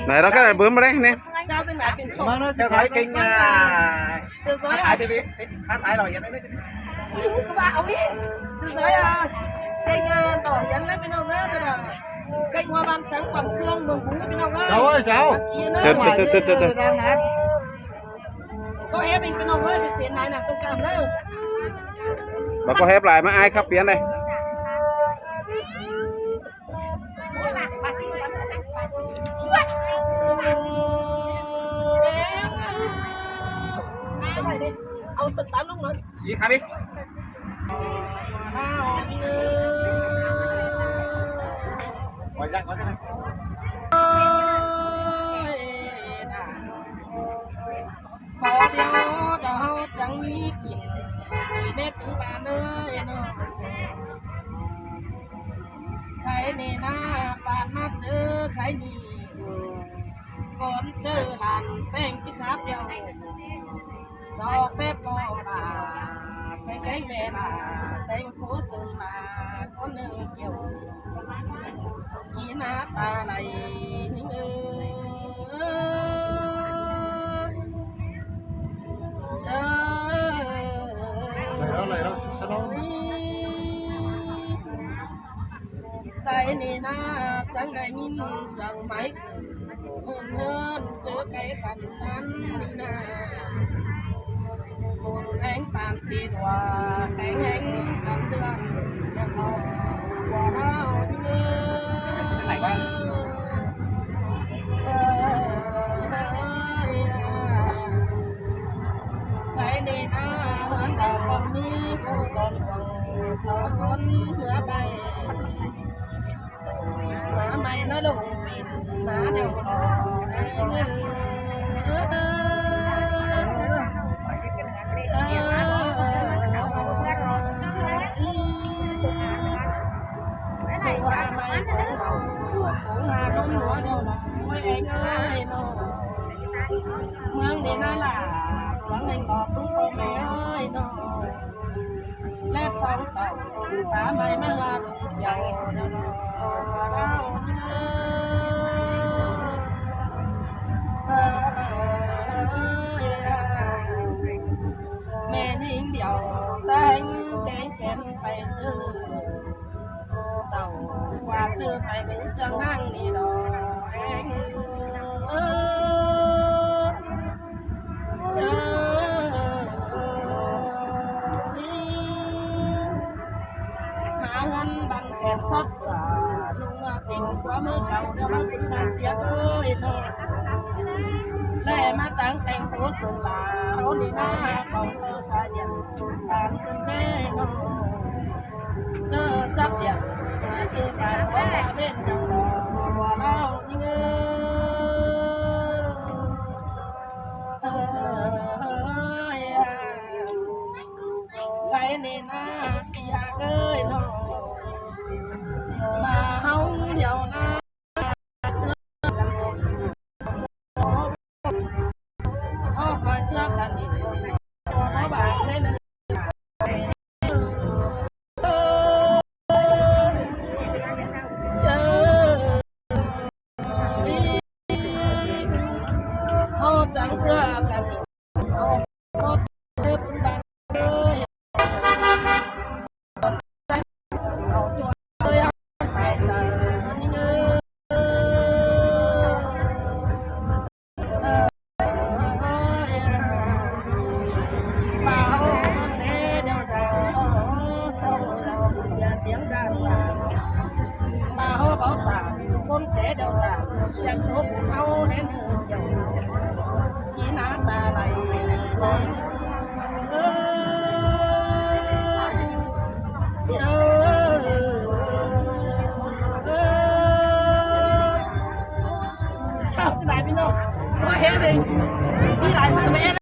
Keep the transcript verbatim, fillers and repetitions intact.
Đảy ꞌló ꞌcọ đảy bứm ꞌmá ꞌlế ꞌnị. Chào bên này bên không. Mà nó chào thái kinh à. Từ giới à. Thái TV. Phát tải rồi vậy đấy. Ui, ui, các bạn, ui. Từ giới à. Kênh à, Đỏ Yến đấy bên ông đấy, rồi là kênh Hoa Ban Trắng Quảng Sương, Mường Bú bên ông đấy. Chào ơi, chào. Bạn kia nữa. Chào, chào, chào, chào, chào. Đang hát. Có hép bên ông hơi bị xịn này nè, tôi cảm đấy. Mà có hép lại mà ai khắp biến đây. Au sụt tán lúc nữa. Đi khắp đi. Khỏi ra, khỏi ra. Có điều đó chẳng nghĩ kịp, thì nếp cũng bà nơi nó. Cái này na, bà nó chứ cái gì. Con chứ làm tên chứ khắp nhau. Sao phép có là, phải cái về là, thành phố Sơn là, con nơi kiểu. Kí ná ta đảy ꞌnị ơi. Đảy ꞌló, đảy ꞌló, sắp ꞌló. Cái ꞌnị na chắng đảy ꞌnhính săng máy ꞌmướng ꞌhướn ꞌchớ cái khăn sắn ꞌnị na. Bun ꞌhéng pán ti đua, ꞌhéng ꞌhéng cắm ꞌtươn, ꞌnhá so, ꞌquá ꞌnáo ꞌnị ơi. Cái ꞌnị na ꞌhướn đaư ꞌcọ ꞌmí, ꞌcọ ꞌcọ ꞌcọ só ꞌcốn ꞌhứa bay. Má mày nó lủng mịn, má đèo đỏ. Ôi, anh ơi, nó. ꞌMướng đi nó là, sướng anh đỏ, cũng có mẹ ơi, nó. Lép sóng tàu, phá mây mắc la đục dầu, đau đau đau. Mẹ nín điệu, ta hên kén kén phải chứ. Tàu qua chứ phải bến Trăng Hang đi đó. Má ngăn bằng kẹt sót xa, nung tình quá mơ cầu cho bác tính thằng tiết ơi thôi. Lẽ má tăng thành phố Sơn là, hôn đi na, còn tơ xa nhận, sán cơn mê nô. Chớ chắc điện, chớ bà có bà bên trong đó, bà lao như Gai nên á, tia ơi nó. Mà hông điều na. Ô, coi chưa cần. Có bà nên. Ô, chẳng chưa cần. Bà hô bảo tàng, con trẻ đào tạo, xe số của hao.